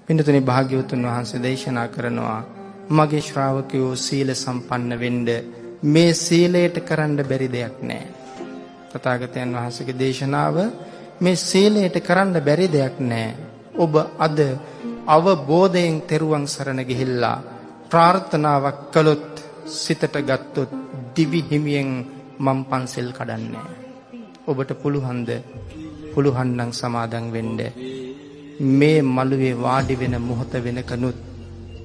පින්තුනි, භාග්‍යවතුන් වහන්සේ දේශනා කරනවා, මගේ ශ්‍රාවකයෝ සීල සම්පන්න වෙන්න, මේ සීලයට කරන්න බැරි දෙයක් නෑ. තථාගතයන් වහන්සේගේ දේශනාව, මේ සීලයට කරන්න බැරි දෙයක් නෑ. ඔබ අද අවබෝධයෙන් තෙරුවන් සරණ ගිහිල්ලා ප්‍රාර්ථනාවක් කළොත්, සිතට ගත්තොත්, දිවි හිමියෙන් මම් පන්සල් කඩන්නේ. ඔබට පුළුවන්ද? පුළුවන් නම් සමාදන් වෙන්න. මේ මළුවේ වාඩි වෙන මොහොත වෙනකනුත්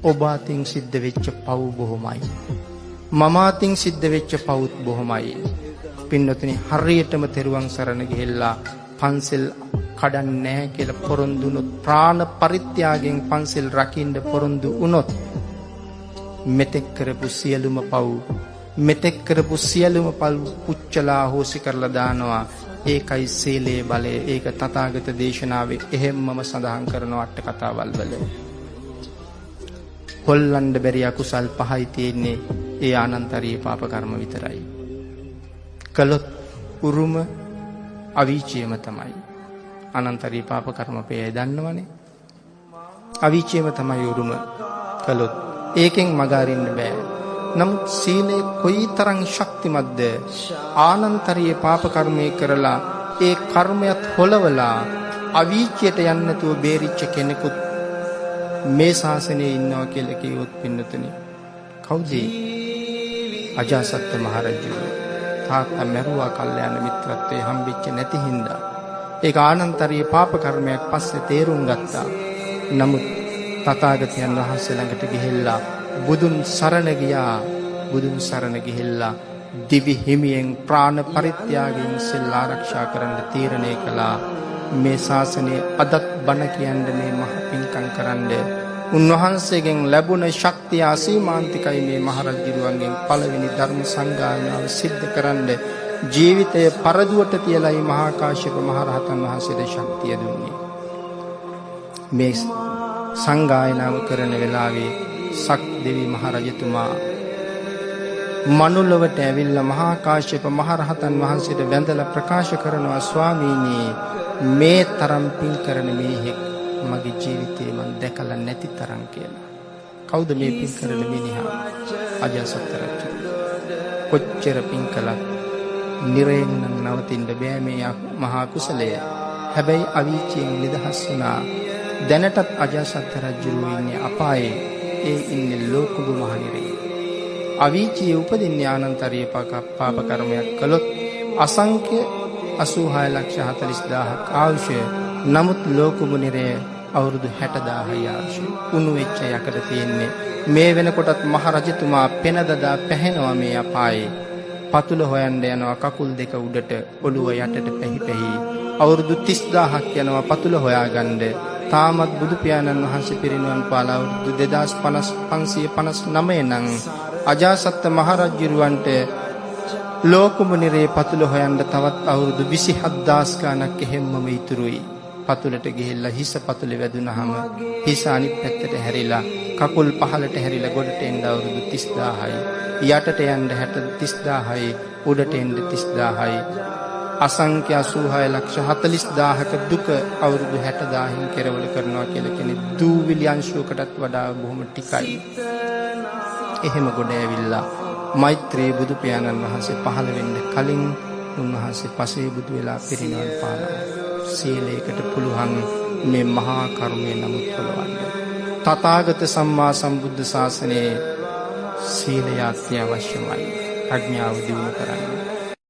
ඔබ අතින් සිද්ධ වෙච්ච පව් බොහොමයි. මම අතින් සිද්ධ වෙච්ච පවුත් බොහොමයි. පින්නතුනි, හරියටම තෙරුවන් සරණ ගිහිල්ලා පන්සල් කඩන්නේ නැහැ කියලා පොරොන්දු වුණොත්, ප්‍රාණ පරිත්‍යාගයෙන් පන්සල් රකින්න පොරොන්දු වුණොත්, මෙතෙක් කරපු සියලුම පව්, මෙතෙක් කරපු සියලුම පව් පුච්චලා හෝසි කරලා දානවා. ඒකයි සීලේ බලය. ඒක තථාගත දේශනාවේ එහෙම්මම සඳහන් කරනවා අට කතාවල් වල. හොල්ලන්න බැරි අකුසල් පහයි තියෙන්නේ. ඒ ආනන්තරීය පාප කර්ම විතරයි. කළොත් උරුම අවීචියම තමයි. අනන්තරීය පාප කර්ම අපේ අය දන්නවනේ. අවීචියම තමයි උරුම කළොත්. ඒකෙන් මග අරින්න බෑ. නමුත් සීලය කොයිතරම් ශක්තිමත්ද? ආනන්තරීය පාප කර්මය කරලා ඒ කර්මයත් හොලවලා අවීචියට යන්නේ නැතුව බේරිච්ච කෙනෙකුත් මේ ශාසනයේ ඉන්නවා කියලා කිව්වොත් පින්නතුනි, කවුද? අජාසත් මහරජු. තාත්තා මැරුවා කල්යාණ මිත්‍රත්වයේ හම්බෙච්ච නැති හින්දා. ඒක ආනන්තරීය පාප කර්මයක් පස්සේ තේරුම් ගත්තා. නමුත් තථාගතයන් වහන්සේ ළඟට ගිහිල්ලා බුදුන් සරණ ගියා. බුදුන් සරණ ගිහිල්ලා දිවි හිමියෙන් ප්‍රාණ පරිත්‍යාගයෙන් සිල් ආරක්ෂා කරන්න තීරණය කළා. මේ ශාසනයේ අදත් බණ කියන්න, මේ මහ පින්කම් කරන්න උන්වහන්සේගෙන් ලැබුණ ශක්තිය අසීමාන්තිකයි. මේ මහරජුරුවන්ගෙන් පළවෙනි ධර්ම සංගායනාව සිද්ධ කරන්න ජීවිතය පරදුවට තියලයි මහා කාශ්‍යප මහ රහතන් වහන්සේට ශක්තිය දුන්නේ. මේ සංගායනාව කරන වෙලාවේ සක් දෙවි මහරජතුමා මනුලොවට ඇවිල්ලා මහා කාශ්‍යප මහ රහතන් වහන්සේට වැඳලා ප්‍රකාශ කරනවා, ස්වාමීනි, මේ තරම් පින් කරන මිනිහෙක් මගේ ජීවිතේ මං දැකලා නැති තරම් කියලා. කවුද මේ පින් කරන මිනිහා? අජාසත් රජු. කොච්චර පින් කළත් නිරයෙන් නම් නවතින්න බෑ මේ මහා කුසලය. හැබැයි අවීචියෙන් නිදහස් වුණා. දැනටත් අජාසත් රජු ඉන්නේ අපායේ. ඒ ඉන්නේ ලෝකුඹු මහ නිරයේ. අවීචියේ උපදින්නේ ආනන්තරීය පාප කර්මයක් කළොත් අසංඛ්‍ය 86 ලක්ෂ 40,000ක් ආයුෂය. නමුත් ලෝකුඹු නිරය අවුරුදු 60,000යි ආයුෂය. උණු වෙච්ච යකඩ තියෙන්නේ. මේ වෙනකොටත් මහ රජතුමා පෙන දදා පැහෙනවා මේ අපායේ. පතුල හොයන්න යනවා, කකුල් දෙක උඩට ඔළුව යටට පැහි පැහි. අවුරුදු 30,000ක් යනවා පතුල හොයාගන්න. තාමත් බුදු පියාණන් වහන්සේ පිරිනිවන් පාලා අවුරුදු 2559 නම් අජාසත් මහරජුරවන්ට ලෝකම නිරේ පතුල හොයන්න තවත් අවුරුදු 27,000 ගාණක් එහෙම්මම ඉතුරුයි. පතුලට ගිහිල්ලා හිස පතුලේ වැදුනහම හිස අනිත් පැත්තට හැරිලා, කකුල් පහළට හැරිලා ගොඩට එන්න අවුරුදු 30,000යි. යටට යන්න 60 30,000යි, උඩට එන්න 30,000යි. අසංඛ්‍ය 86 ලක්ෂ 40,000ක දුක අවුරුදු 60,000න් කෙරවල කරනවා කියලා කියන්නේ දූවිලි අංශුවකටත් වඩා බොහොම ටිකයි. එහෙම ගොඩ ඇවිල්ලා මෛත්‍රී බුදු පියාණන් වහන්සේ පහළ වෙන්න කලින් උන්වහන්සේ පසේ බුදු වෙලා පිරිනිවන් පානවා. සීලයකට පුළුවන් මේ මහා කර්මය නමුත් පොළවන්න. තථාගත සම්මා සම්බුද්ධ ශාසනයේ සීලය අත්‍යවශ්‍යමයි. ප්‍රඥාව දියුණු කරන්න.